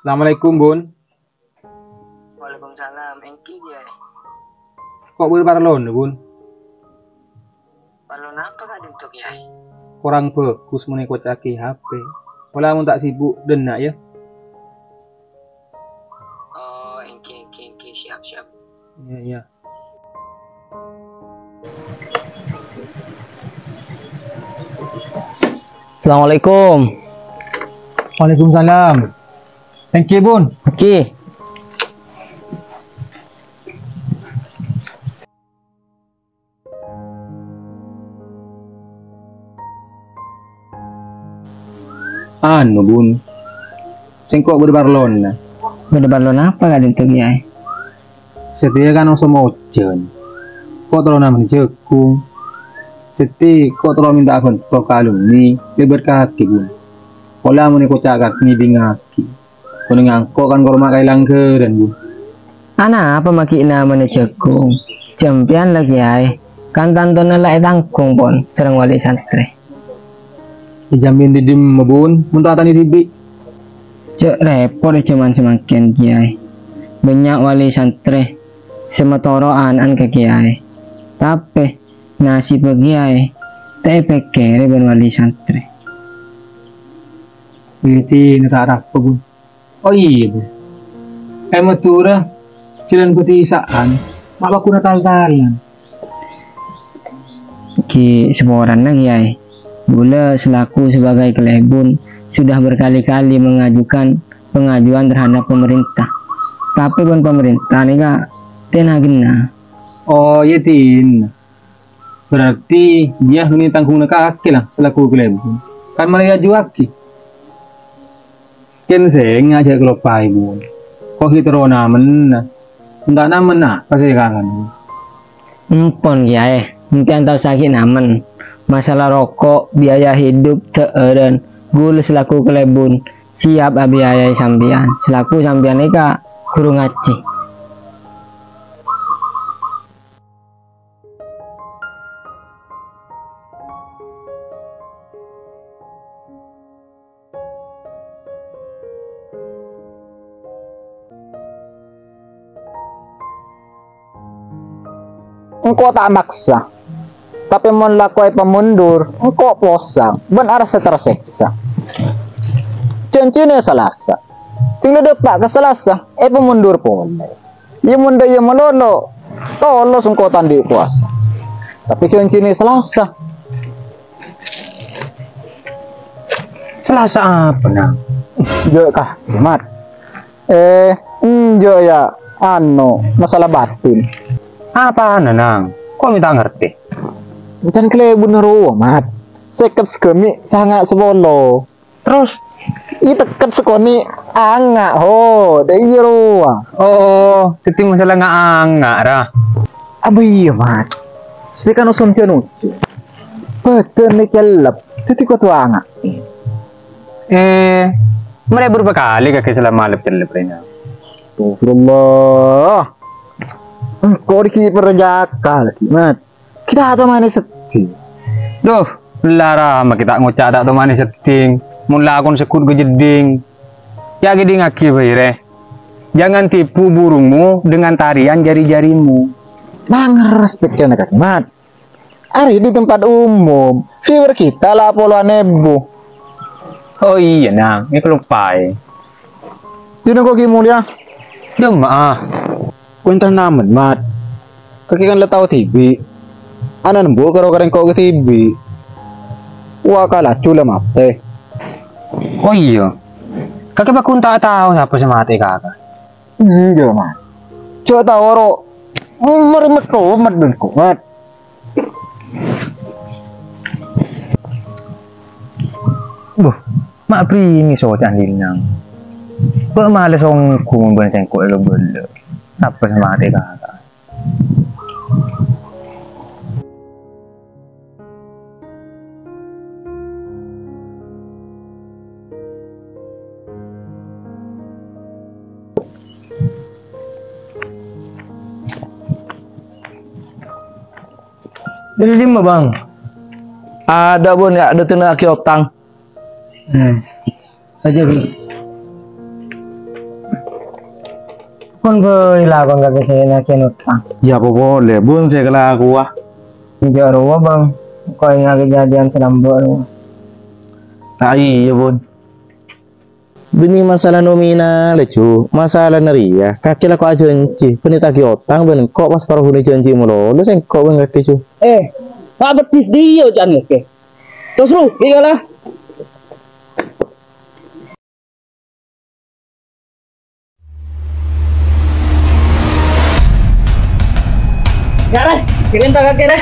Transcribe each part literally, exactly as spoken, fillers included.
Assalamualaikum, Bun. Waalaikumsalam. Èngghi, Kèyaè. Ko' bâdâ parlona, Bun? Parlo napa ka'dinto, Kèyaè? Korang bhâghus mon èkoca'aghi H P. Pola mon ta' sibuk, dânna', yâ. Oh, èngghi, èngghi, èngghi. Siap, siap. Iyâ, iyâ. Assalamualaikum. Waalaikumsalam. Èngghi, Bun. Èngghi. Anu, Bun. Sèngko' bâdâ parlona. Bâdâ parlo napa ka'dinto, Kèyaè? Satèya kan osom ojhân. Ko' terro namen jhâghung. Dhâddhi, ko' terro mènta'a bhânto ka alumni, lèbât kakè, Bun. Pola mon èkoca' kakè ngèdingngaghi. Kèng engko' kan korma kaè langghârân, Bun. Anapa ma' ghi' namana jhâghung? Jhâmpèyan la, Kèyaè, kan tantona la ètangghung pon sareng wali santrè. Èjhâmin dâ' dimma, Bun, mon ta' atanya dhibi'? Jhâ' rèpot è jhâman samangkèn, Kèyaè. Bânnya' wali santrè sè matoro' ana'na ka Kèyaè. Tapè, nasibbhâ Kèyaè ta' èpèkkèrè bân wali santrè. Dhâddhi, ta' arapa, Bun. Oh iyâ, Bun. È Madhurâ, jhâlân bâdâ isa'an, ma' pagghun tal-talan. Ghi' saporana, Kèyaè. Bulâ selaku sebagai kalèbun sudah berkali-kali mengajukan pengajuan terhadap pemerintah. Tapè bân pemerintah nèka tèna-kèna. Oh, iyâ, Din. Berarti iyâ ngènè tangghungnga kakè la selaku kalèbun. Kan marè èajuwâghi. Kèng sènga' jhâ' kaloppaè, Bun. Ko' ghi' terro namenna. Mon ta' namen apa sè èkangan? Empon, Kèyaè. Empèyan ta' osa ghi' namen. Masalah roko', biaya hidup, te'eran, ghulâ selaku kalèbun siap abiayaè sampèyan. Selaku sampèyan nèka ghuru ngajhi. Engko' ta' maksa, tapè mon lako èpamundur, engko' posang bân arassa tarsèksa. Jhânjhina Salasa, tinggal dâpa' ka Salasa, èpamundur polè. Iyâ mon dâ' iyâ malolo, tolo sengko' ta' andi' kobâsa. Tapè jhânjhina Salasa. Salasa apa, Nang? Jhâ' ka, Mat. Eh, enjâ', yâ, ano, masalah batin. Apana, Nang? Ko' mè' ta' ngartè? Kan kalèbunna rowa, Mat. Sèket saghâmè' sanga' sapolo. Terros? Iyâ, tèket sakonè' anga', ho, dâ' iyâ rowa. Oh, dhâddhi masalah nga'-anga', ra. Abâ iyâ, Mat. Sè kan osom piyan ojhân. Bâdânna cellep, dhâddhi kodhu anga'. Eh, marè bârâmpa kalè kakè sè la malep cellep rèya? Astagfirullah. Engko' dhâggi' parjâka lagi, Mat. Kita atau mana sedih? Duh, lara ma' kita ngoca' ta' tomane sedding, mon lakon seggut ka jedding. Ya, kèdingngaghi bhâi, rè. Jangan tipu burungmu dengan tarian jari-jarimu. Mangerres pèkkèranna, Kang Mat. Arè di tempat umum, viewer kita la polowan èbu. Oh iya, Nang, èkaloppaè. Dina engko' ghi' molèya. Dâmma'a? Kowentar namen, Mat. Kakè kan la tao dhibi'. Ana'na embu' karo karèngko' kadhibi'. Wa' ka laju la matè. Oh iya. Kakè paggun ta' tao sapa sè matè, Kaka? Enjâ', Mat. Jhâ' tao ro. Mèrèmèt-rèmèt bengko, Mat. Buh, ma' bâriyâ soca'an Dinang. Bâ' males ongghu mon bân sengko' èlo-bâlâ. Sapa sè matè kaka? Dâri dimma, Bang? Adâ', Bun, ya, dâteng lagi otang. Eh, aja, Bun. Pon bhâi lakon kakè sè ènga' kèn otang. Yâ, apa polè, Bun, sè èkalakowa? Enjâ' rowa, Bâng. Ko' ènga' kejadian sè lambâ' rowa. Ta' iyâ, Bun. Bânnè masalah nominal, Ju. Masalana rèya, kakè lako ajhânjhi, bânnè taghi otang bân engko' pas parlo ghun ajhânjhi malolo sèngko' bân kakè, Ju. Eh, ta' beddhis dhiyâ, can, kakè. Terros, Ru, iyâ la. Yâ, Rè, kènè' ta' kakè, Rè.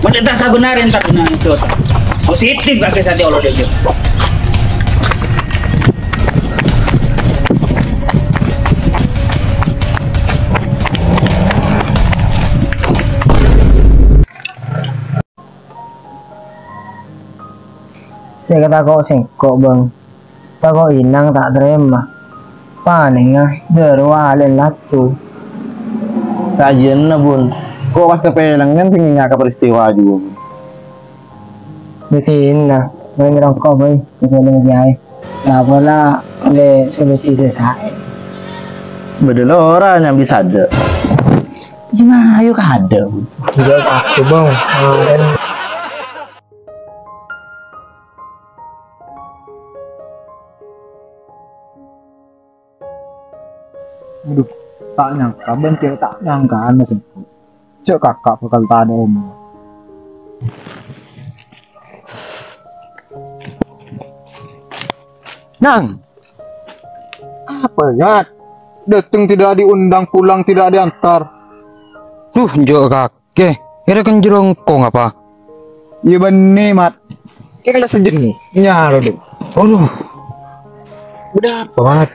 Mon ta' sabhâna, Rè, ta' ghuna itu. Positif kakè satèya Allah dâjâ. Sè èkatako' sèngko', Bâng. Tako' Inang ta' tarèma. Palèngnga dhâ' rowa alè'na laju. Sajjhâna, Bun. Ko' pas kapèlèngan sè ngènga' ka peristiwa jhuwa, Bun. Dâddhina, bâi ngarangko' bâi, kapèlèng jârèya. Napa la ollè solusi sè saè? Bâdâ lora nyambi sadâ. Cuma ayo kadâ', Bun. Enggak, aku, Bang. Kemarin Aduh, ta' nyangka, bân cè' ta' nyangka, ana sengko'. Cè' kaka' bhâkal tadâ' omor. Nang! Apa, Yat? Dateng tidak diundang, pulang tidak diantar. Duh, njo' kaka'. Kè, èrèng jhârângkong apa? Iyâ bânnè, Mat. Kè kala sejenis. Nyaro, Dek. Aduh. Bâdâ apa, Mat?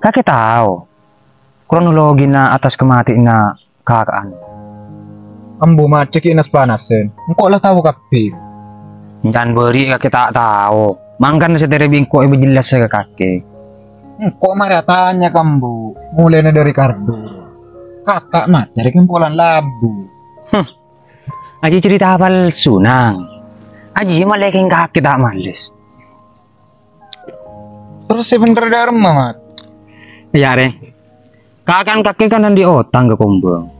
Kakè tao kronologina atas kamatèyanna kaka'an? Ambu, Mat, cè' kèna pas-panasan. Engko' la tao kabbhi. Èncan bâri' kakè ta' tao. Mangkana satèya bi' engko' èpajellasa ka kakè. Engko' marè atanya ka embu', molaina dâri kardus. Kaka' matè rè kèng polana labu. Huh. Ajiyâ carèta palsu, Nang. Ajiyâ malèkèng kakè ta' males. Terros sè bhendher dâremma, Mat? Iyâ, rè. Kaka'an kakè kan andi' otang ka Kombang.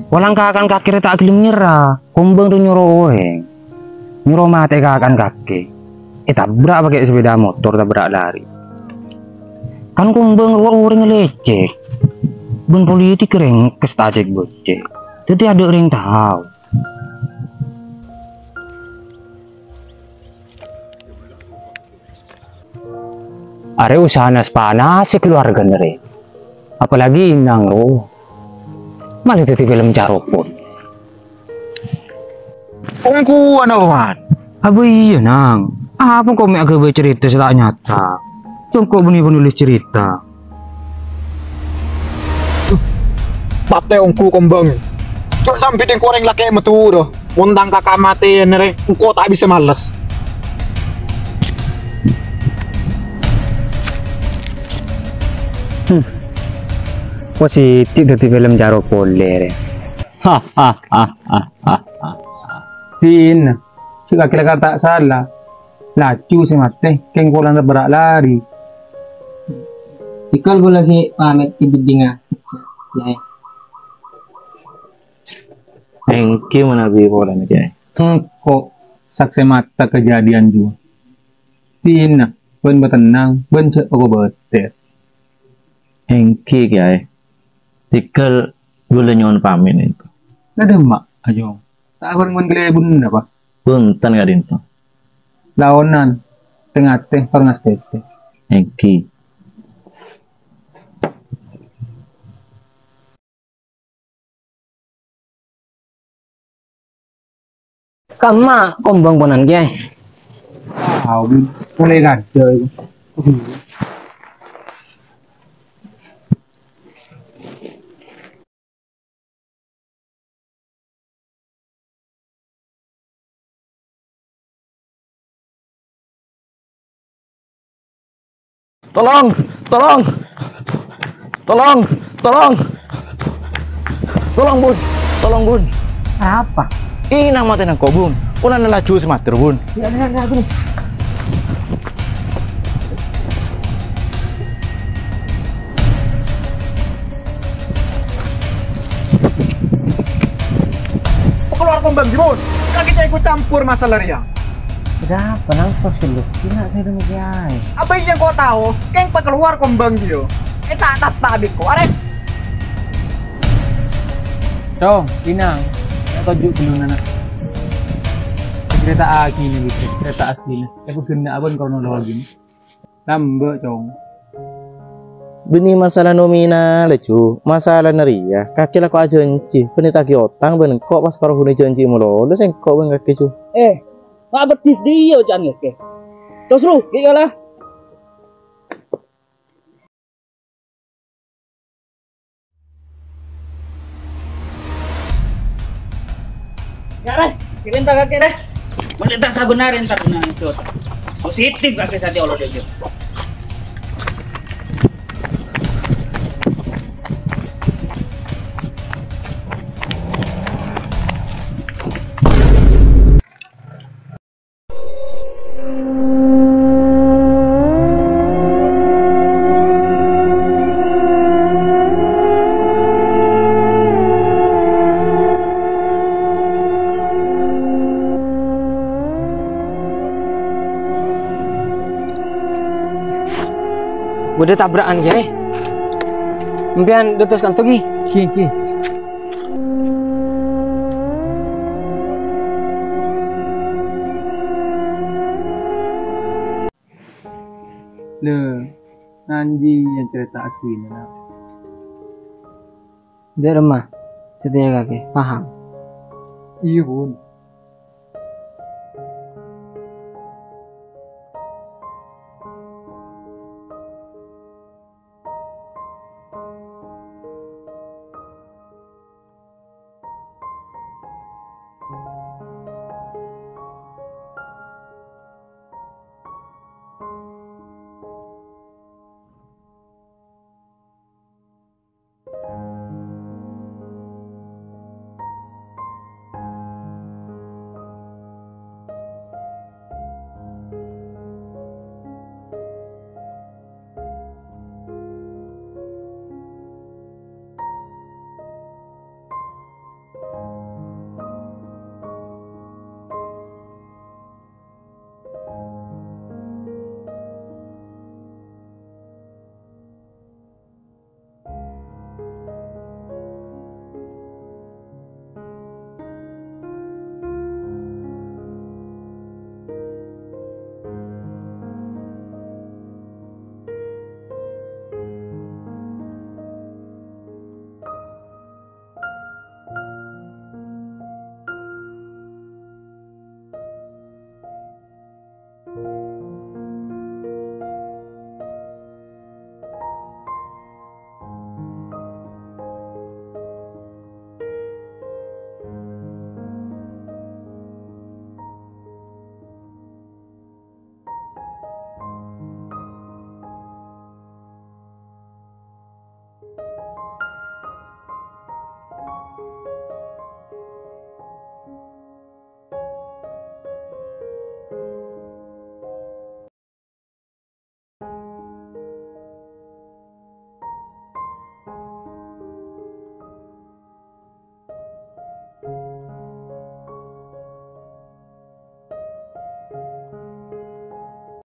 Polana kaka'an kakè rè ta' ghellem nyerra. Kombang rè nyoro orèng. Nyoro matè'è kaka'an kakè. Ètabrak pakè sepeda motor, tabrak lari. Kan Kombang rowa orèng lècèk. Bân politik rèngkes ta' cèk-bâcèk. Dâddhi adâ' rèng tao. Arè usahana sapanasè kaluwargana rè. Apalagi Inang ro. Malè dâddhi film caropon. Ongghuwân apa, Mat? Abâ iyâ, Nang. Apa kok mè' aghâbây carèta sè ta' nyata? Congko' bânnè penulis carèta. Matè ongghu Kombang. Cok sambi ding koreng lakè' Madhurâ. Mon tang kaka' matèna rè, engko' ta' bisa males. Hmm. Positif dâddhi film caro polè rè. Ha, ha, ha, ha, ha, ha. Dina, sè kakè la ta' sala. Laju sè matè, kèng polana tabrak lari. Dikal bulâ ghi' pamèt ka jeddhingnga. Yâ. Èngghi manabi polana, Kèyaè. Engko' saksè mata kajhâdhiyân jhuwa. Dina, bân patennang, bân jhâ' pakobâtèr. Èngghi, Kèyaè. Dikal bulâ nyo'on pamèt, ènto. La dâmma, ayo. Ta' bâreng bân kalèbunna, Pa'. Bhunten ka'dinto. Laonan, tè-ngatè, parngastètè. Èngghi. Kamma Kombang ponan, Kèyaè? Tao, Bun. Mulai kadâ' iku. Tolong, tolong. Tolong, tolong. Tolong, Bun. Tolong, Bun. Apa? Inang matè engko', Bun. Polana laju sè mater, Bun. Ya, ya, ya, Bun. Bang Jibun, kakè ca'èpon campor masalah rèya. Ada apa, Nang? Pas dulu. Kina saya dulu, Kiai. Apa yang kau tahu? Keng pakalowar kombang dia. Eh, tak, tak, tak, abit ko. Arep. Cong, Inang. Ya, tonjhu' dulu, Nana. Carèta aghina, gitu. Carèta aslina. Èpaghenna' abân kronologina. Lambâ', Cong. Bânnè masalah nominal, Ju. Masalana rèya, kakè lako ajhânjhi, bânnè tagi otang bân engko' pas parohuna jhânjhi malolo sèngko' bân kakè, Ju. Eh, ma' beddhis dhiyâ oca'na kakè. Terros, Ru, ghi' kala. Ya, Rè, kèbân ta' kakè, Rè? Mon ta' sabhâna, entar na, positif kakè satèya Allah dhâjâ. Bâdâ tabra'an, Kiai. Sampèyan dâteng kanto, Ki. Ki, Ki. Lè, nanjiyâ carèta aslina, Na'. Dâ' remma, satèya kakè, paham? Iyâ, Bun.